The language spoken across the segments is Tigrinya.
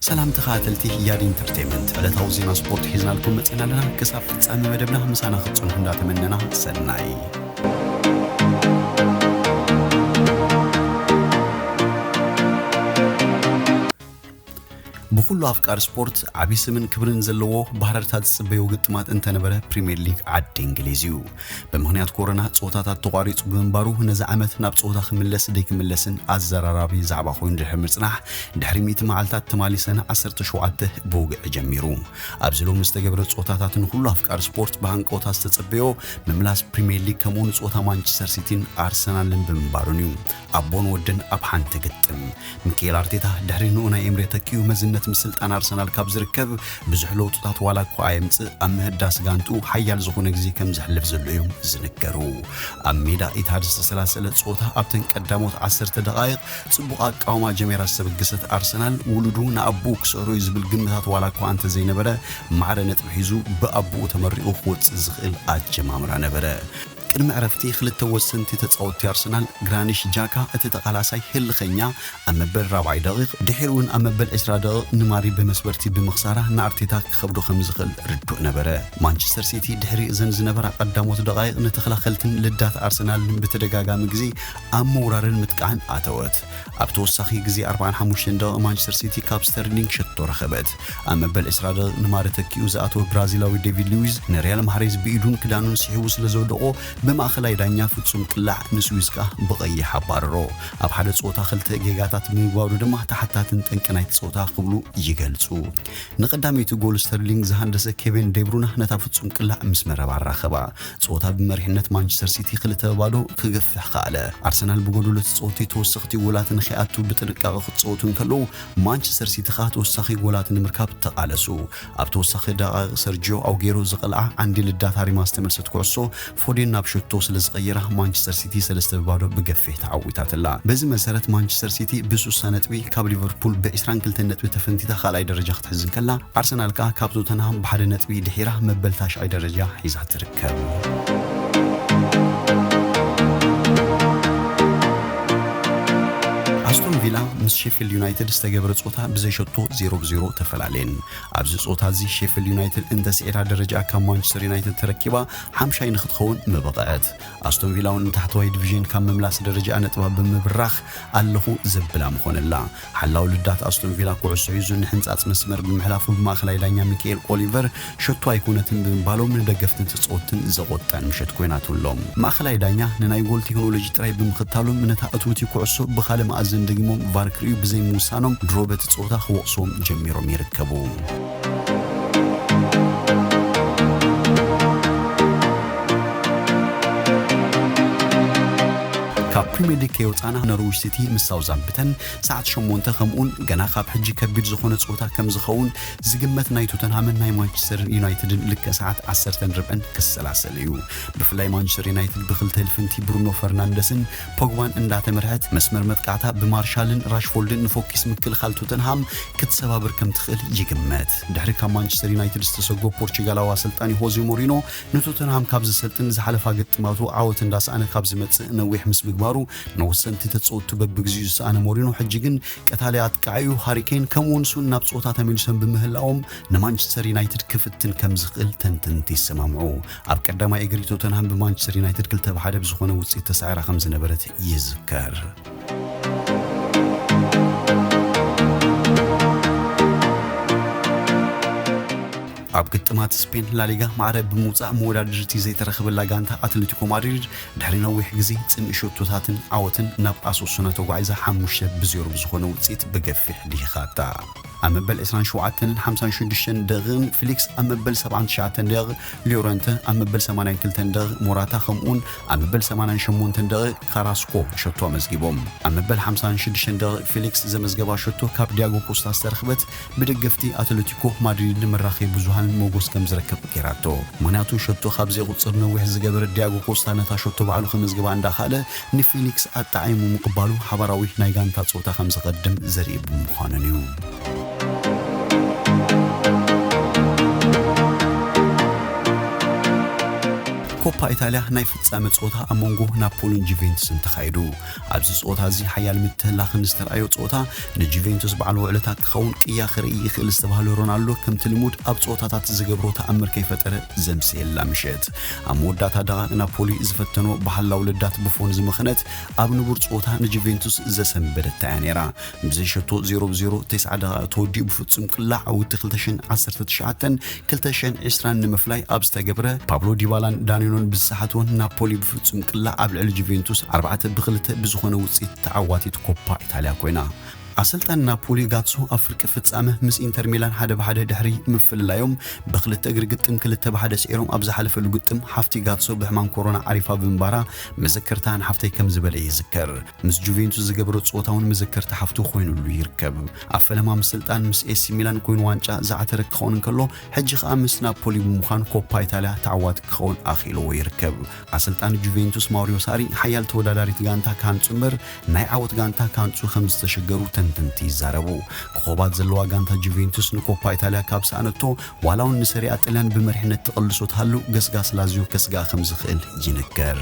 ሰላም ተኸታተልቲ ያድ ኢንተርቴይንመንት፣ ዕለታዊ ዜና ስፖርት ሒዝናልኩም መጺና ኣለና። ክሳብ ፍጻሜ መደብና ምሳና ክትጸንሑ እንዳተመነና፣ ሰናይ። ብኹሉ ኣፍቃሪ ስፖርት ዓቢ ስምን ክብርን ዘለዎ፣ ብሃረርታ ዝጽበዮ ግጥማት እንተነበረ፣ ፕሪምየር ሊግ ዓዲ እንግሊዝ እዩ። ብምኽንያት ኮሮና ጸወታታት ተቋሪጹ ብምንባሩ፣ ነዚ ዓመት ናብ ጸወታ ክምለስ ደይክምለስን ኣዘራራቢ ዛዕባ ኮይኑ ድሕሪ ምጽናሕ፣ ድሕሪ ሚእቲ መዓልታት ትማሊ ሰነ ዓሰርተ ሸውዓተ ብውግዒ ጀሚሩ። ኣብዚ ሎሚ ዝተገብረ ጸወታታት ንኹሉ ኣፍቃሪ ስፖርት ብሃንቀውታ ዝተጸበዮ ምምላስ ፕሪምየር ሊግ ከምኡ ንጸወታ ማንቸስተር ሲቲን ኣርሰናልን ብምንባሩን እዩ። ኣቦን ወድን ኣብ ሓንቲ ግጥም። ሚካኤል ኣርቴታ ድሕሪ ንኡ ናይ ኤምሬ ተኪኡ መዝነት ምስልጣን ኣርሰናል ካብ ዝርከብ ብዙሕ ለውጥታት ዋላ እኳ ኣየምጽእ፣ ኣብ ምህዳስ ጋንትኡ ሓያል ዝኾነ ግዜ ከም ዘሕልፍ ዘሎ እዮም ዝንገሩ። ኣብ ሜዳ ኢትሃድ ዝተሰላሰለ ጸወታ ኣብተን ቀዳሞት ዓሰርተ ደቓይቕ ጽቡቕ ኣቃውማ ጀሜራ ዝተበገሰት ኣርሰናል ውሉዱ ንኣቦኡ ክስዕሮ እዩ ዝብል ግምታት ዋላ እኳ እንተዘይነበረ፣ ማዕረ ነጥቢ ሒዙ ብኣቦኡ ተመሪቑ ክወጽእ ዝኽእል ኣጀማምራ ነበረ። ቅድሚ ዕረፍቲ ክልተ ወሰንቲ ተጻወትቲ ኣርሰናል ግራኒሽ ጃካ እቲ ተቓላሳይ ህልኸኛ ኣብ መበል ራብዓይ ደቒቕ፣ ድሒሩ እውን ኣብ መበል ዕስራ ደቒቕ ንማሪ ብመስበርቲ ብምኽሳራ ንኣርቴታ ክኸብዶ ከም ዝኽእል ርዱእ ነበረ። ማንቸስተር ሲቲ ድሕሪ እዘን ዝነበራ ቀዳሞት ደቓይቕ ንተኸላኸልትን ልዳት ኣርሰናልን ብተደጋጋሚ ግዜ ኣብ ምውራርን ምጥቃዕን ኣተወት። ኣብ ተወሳኺ ግዜ ኣርባዓን ሓሙሽተን ደቒቕ ማንቸስተር ሲቲ ካብ ስተርሊንግ ሸቶ ረኸበት። ኣብ መበል ዕስራ ደቒቕ ንማሪ ተኪኡ ዝኣተወ ብራዚላዊ ዴቪድ ሉዊዝ ንሪያል ማህሬዝ ብኢዱን ክዳኑን ስሒቡ ስለ ዘውደቖ ብማእኸላይ ዳኛ ፍጹም ቅላዕ ንስዊዝ ከኣ ብቐይሕ ኣባረሮ። ኣብ ሓደ ጸወታ ክልተ ጌጋታት ብምግባሩ ድማ ተሓታትን ጠንቂ ናይቲ ጸወታ ክብሉ ይገልጹ። ንቐዳመይቲ ጎል ስተርሊንግ ዝሃንደሰ ኬቨን ዴብሩና ነታ ፍጹም ቅላዕ ምስ መረባ ኣራኸባ። ጸወታ ብመሪሕነት ማንቸስተር ሲቲ ክልተ ብ ባዶ ክገፍሕ ከኣለ። ኣርሰናል ብጎደሎ ተጻወትቲ ተወሰኽቲ ጎላት ንኸይኣቱ ብጥንቃቐ ክጻወቱ እንከለዉ፣ ማንቸስተር ሲቲ ከኣ ተወሳኺ ጎላት ንምርካብ ተቓለሱ። ኣብ ተወሳኺ ደቓይቕ ሰርጂዮ ኣጉዌሮ ዝቐልዓ ዓንዲ ልዳት ሃሪማ ዝተመልሰት ኩዕሶ ፎዴን ናብ ሸቶ ስለ ዝቐየራ፣ ማንቸስተር ሲቲ ሰለስተ ብ ባዶ ብገፊሕ ተዓዊታትላ። በዚ መሰረት ማንቸስተር ሲቲ ብስሳ ነጥቢ ካብ ሊቨርፑል ብዕስራን ክልተን ነጥቢ ተፈንቲታ ካልኣይ ደረጃ ክትሕዝ እንከላ፣ ኣርሰናል ከኣ ካብ ቶተንሃም ብሓደ ነጥቢ ድሒራ መበል ታሽዓይ ደረጃ ሒዛ ትርከብ። ኣስቶን ቪላ ምስ ሼፊልድ ዩናይትድ ዝተገብረ ጸወታ ብዘይ ሸቶ ዜሮ ብ ዜሮ ተፈላለየን። ኣብዚ ጸወታ እዚ ሼፊልድ ዩናይትድ እንተስዒራ ደረጃኣ ካብ ማንቸስተር ዩናይትድ ተረኪባ ሓምሻይ ንክትኸውን ምበቐዐት። ኣስቶን ቪላ እውን ንታሕተዋይ ዲቪዥን ካብ ምምላስ ደረጃኣ ነጥባ ብምብራኽ ኣለኹ ዘብላ ምኾነላ። ሓላው ልዳት ኣስቶን ቪላ ኩዕሶ ሒዙ ንሕንጻጽ መስመር ብምሕላፉ ብማእከላይ ዳኛ ሚካኤል ኦሊቨር ሸቶ ኣይኮነትን ብምባሎም ንደገፍትን ተጻወትትን ዘቖጠዐን ምሸት ኮይናትሎም። ማእከላይ ዳኛ ንናይ ጎል ቴክኖሎጂ ጥራይ ብምኽታሎም ነታ እትውቲ ኩዕሶ ብኻልእ መኣዝን ደጊሞም ቫር ክርእዩ ብዘይ ምውሳኖም ድሮ በቲ ጸወታ ክወቕስዎም ጀሚሮም ይርከቡ። ካብ ፕሪምየር ሊግ ከይወጻና ኖርዊች ሲቲ ምስ ሳውዛምፕተን ሰዓት ሸሞንተ ከምኡውን ገና ካብ ሕጂ ከቢድ ዝኾነ ጸወታ ከም ዝኸውን ዝግመት ናይ ቶተንሃምን ናይ ማንቸስተር ዩናይትድን ልክዕ ሰዓት ዓሰርተን ርብዕን ክሰላሰል እዩ። ብፍላይ ማንቸስተር ዩናይትድ ብክልተ ህልፍንቲ ብሩኖ ፈርናንደስን ፖግባን እንዳተመርሐት መስመር መጥቃዕታ ብማርሻልን ራሽፎርድን ንፎኪስ ምክልኻል ቶተንሃም ክትሰባብር ከም ትኽእል ይግመት። ድሕሪ ካብ ማንቸስተር ዩናይትድ ዝተሰጎ ፖርቹጋላዊ ኣሰልጣኒ ሆዜ ሞሪኖ ንቶተንሃም ካብ ዘሰልጥን ዝሓለፋ ግጥማቱ ዓወት እንዳሰኣነ ካብ ዝመጽእ ነዊሕ ምስ ምግባሩ ንወሰንቲ ተጻወቱ በብግዚኡ ዝሰኣነ ሞሪኖ ሕጂ ግን ቀታሊ ኣጥቃዒኡ ሃሪ ኬን ከምኡውን ሱን ናብ ጸወታ ተመሊሶም ብምህላዎም ንማንቸስተር ዩናይትድ ክፍትን ከም ዝኽእል ተንተንቲ ይሰማምዑ። ኣብ ቀዳማይ እግሪ ቶተንሃም ብማንቸስተር ዩናይትድ ክልተ ብ ሓደ ብዝኾነ ውጽኢት ተሳዒራ ከም ዝነበረት ይዝከር። ኣብ ግጥማት ስፔን ላሊጋ ማዕረ ብምውጻእ መወዳድርቲ ዘይተረኽበላ ጋንታ ኣትሌቲኮ ማድሪድ ድሕሪ ነዊሕ ግዜ ጽምኢ ሸቶታትን ዓወትን ናብ ኣሶሶና ተጓዒዛ ሓሙሽተ ብ ዜሮ ብዝኾነ ውጽኢት ብገፊሕ ድሂኻታ። ኣብ መበል ዕስራን ሸውዓተን ሓምሳን ሽዱሽተን ደቂቕን ፊሊክስ ኣብ መበል ሰብዓን ትሽዓተን ደቂቕ፣ ሊዮረንተ ኣብ መበል ሰማንያን ክልተን ደቂቕ፣ ሞራታ ከምኡውን ኣብ መበል ሰማንያን ሸሞንተን ደቂቕ ካራስኮ ሸቶ ኣመዝጊቦም። ኣብ መበል ሓምሳን ሽዱሽተን ደቂቕ ፊሊክስ ዘመዝገባ ሸቶ ካብ ዲያጎ ኮስታ ዝተረኽበት ብደገፍቲ ኣትሌቲኮ ማድሪድን መራኸቢ ብዙሃንን ሞጎስ ከም ዝረከብ ገይራቶ። ምኽንያቱ ሸቶ ካብ ዘይቁጽር ነዊሕ ዝገበረ ዲያጎ ኮስታ ነታ ሸቶ ባዕሉ ከመዝግባ እንዳኻለ ንፊሊክስ ኣጣዒሙ ምቕባሉ ሓባራዊ ናይ ጋንታ ጸወታ ከም ዝቐድም ዘርኢ ብምዃኑን እዩ። ኮፓ ኮፓ ኢታልያ ናይ ፍጻመ ጸወታ ኣብ መንጎ ናፖሊን ጁቬንቱስን ተኻይዱ። ኣብዚ ጸወታ እዚ ሓያል ምትህላ ክንዲ ዝተረኣዮ ጸወታ ንጁቬንቱስ በዓል ውዕለታ ክኸውን ቅያ ክርኢ ይኽእል ዝተባህለ ሮናልዶ ከምቲ ልሙድ ኣብ ጸወታታት ዝገብሮ ተኣምር ከይፈጠረ ዘምሰየላ ምሸት። ኣብ መወዳእታ ደቓቕ ናፖሊ ዝፈተኖ ብሓላው ልዳት ብፎን ዝመኸነት ኣብ ንቡር ጸወታ ንጁቬንቱስ ዘሰንበደታ እያ ነይራ። ብዘይ ሸቶ ዜሮ ብ ዜሮ ተስዓ ደቓቕ ተወዲኡ ብፍጹም ቅላዕ ዓወቲ ክልተ ሽሕን ዓሰርተ ትሽዓተን ክልተ ሽሕን ዕስራን ንምፍላይ ኣብ ዝተገብረ ፓብሎ ዲባላን ዳኒኖን ብዝሰሓትዎን ናፖሊ ብፍጹም ቅላዕ ኣብ ልዕሊ ጁቬንቱስ ኣርባዕተ ብ ክልተ ብዝኾነ ውጽኢት ተዓዋቲት ኮፓ ኢታልያ ኮይና። ኣሰልጣኒ ናፖሊ ጋትሶ ኣብ ፍርቂ ፍጻመ ምስ ኢንተር ሚላን ሓደ ብ ሓደ ድሕሪ ምፍልላዮም ብክልተ እግሪ ግጥም ክልተ ብ ሓደ ስዒሮም ኣብ ዝሓለፈሉ ግጥም ሓፍቲ ጋትሶ ብሕማም ኮሮና ዓሪፋ ብምንባራ መዘከርታ ንሓፍተይ ከም ዝበለ ይዝከር። ምስ ጁቬንቱስ ዝገብሮ ጸወታ እውን መዘከርታ ሓፍቱ ኮይኑሉ ይርከብ። ኣብ ፈለማ ምስልጣን ምስ ኤሲ ሚላን ኮይኑ ዋንጫ ዝዓተረ ክኸውን እንከሎ፣ ሕጂ ከኣ ምስ ናፖሊ ብምዃን ኮፓ ኢታልያ ተዓዋቲ ክኸውን ኣኽኢልዎ ይርከብ። ኣሰልጣኒ ጁቬንቱስ ማውሪዮ ሳሪ ሓያል ተወዳዳሪት ጋንታ ክሃንጹ እምበር ናይ ዓወት ጋንታ ክሃንጹ ከም ዝተሸገሩ ተንተንቲ ይዛረቡ። ኮኾባት ዘለዋ ጋንታ ጁቬንቱስ ንኮፓ ኢታልያ ካብ ሰኣነቶ ዋላ እውን ንሰሪኣ ጥልያን ብመሪሕነት ትቕልሶ ትሃሉ ገስጋስ ላዚዮ ከስግኣ ከም ዝኽእል ይንገር።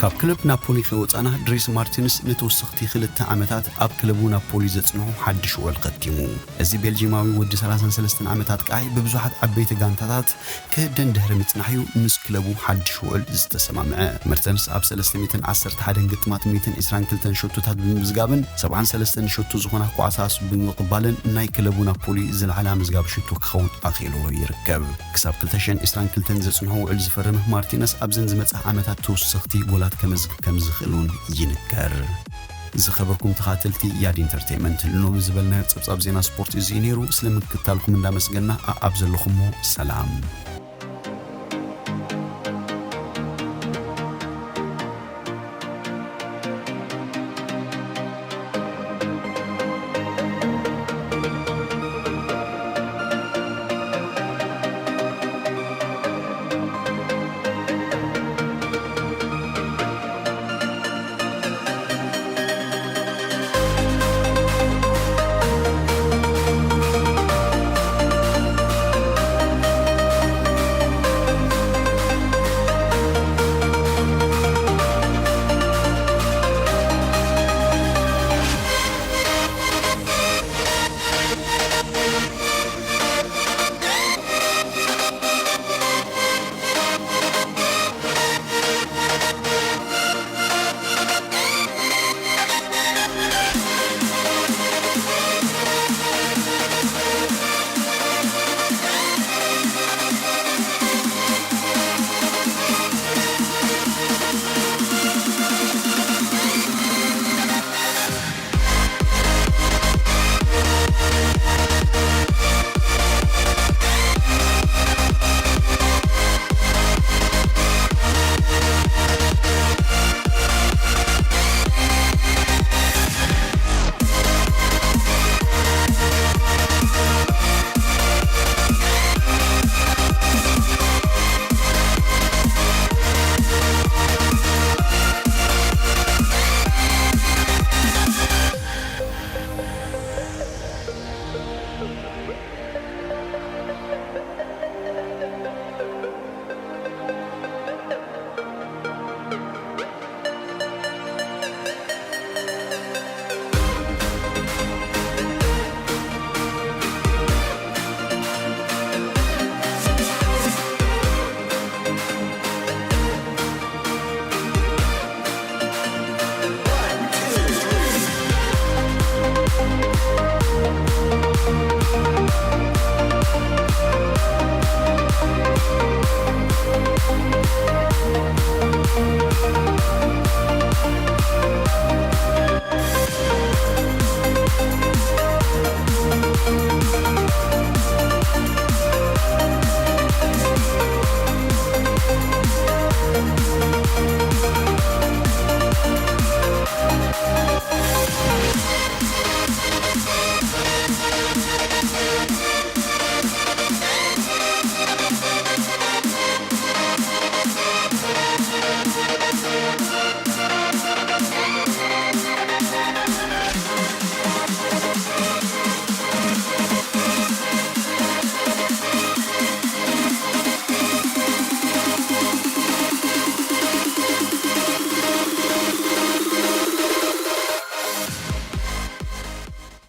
ካብ ክለብ ናፖሊ ከይወጻና ድሬስ ማርቲንስ ንተወሰኽቲ ክልተ ዓመታት ኣብ ክለቡ ናፖሊ ዘጽንሑ ሓድሽ ውዕል ከቲሙ። እዚ ቤልጂማዊ ወዲ ሰላሳን ሰለስተን ዓመታት ቃይ ብብዙሓት ዓበይቲ ጋንታታት ክህደን ድሕሪ ምጽናሕ እዩ ምስ ክለቡ ሓድሽ ውዕል ዝተሰማምዐ። መርተንስ ኣብ ሰለስተ ሚእትን ዓሰርተ ሓደን ግጥማት ሚእትን ዕስራን ክልተን ሸቶታት ብምምዝጋብን ሰብዓን ሰለስተን ሸቶ ዝኾና ኳዕሳስ ብምቕባልን ናይ ክለቡ ናፖሊ ዝለዓለ ምዝጋብ ሽቶ ክኸውን ኣኽኢልዎ ይርከብ። ክሳብ ክልተ ሽሕን ዕስራን ክልተን ዘጽንሖ ውዕል ዝፈረመ ማርቲነስ ኣብዘን ዝመጽኣ ዓመታት ተወሰኽቲ ጎላት ከመዝግብ ከም ዝኽእል እውን ይንገር። ዝኸበርኩም ተኻተልቲ ያድ ኢንተርቴይንመንት፣ ንሎሚ ዝበልናዮ ጸብጻብ ዜና ስፖርት እዚ ነይሩ። ስለ ምክትታልኩም እንዳመስገና፣ ኣኣብ ዘለኹሞ ሰላም።